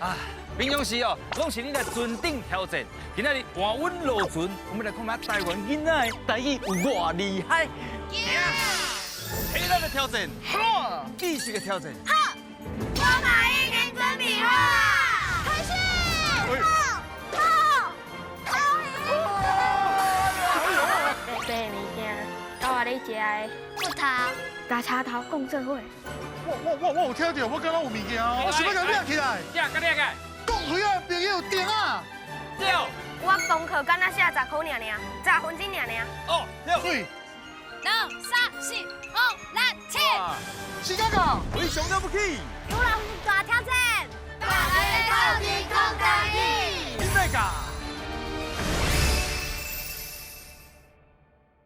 啊，平常時哦，攏是你來船頂挑戰。今仔日換阮落船，我們來看覓台灣囡仔的台語有偌厲害。體力的挑戰，好，知識的挑戰，好，我嘛已經準備好啊！開始，好，好，買物件，狗仔咧食的骨頭，大柴頭共濟會。我有聽著，我敢若有物件，我想欲共掠起來。掠共掠個？講開的朋友定啊！對。我功課敢若寫十箍爾爾，十分之爾爾。哦，對。水。兩三四五六七。時間到。非常了不起。有人大挑戰，大家鬥陣講台語。準備甲。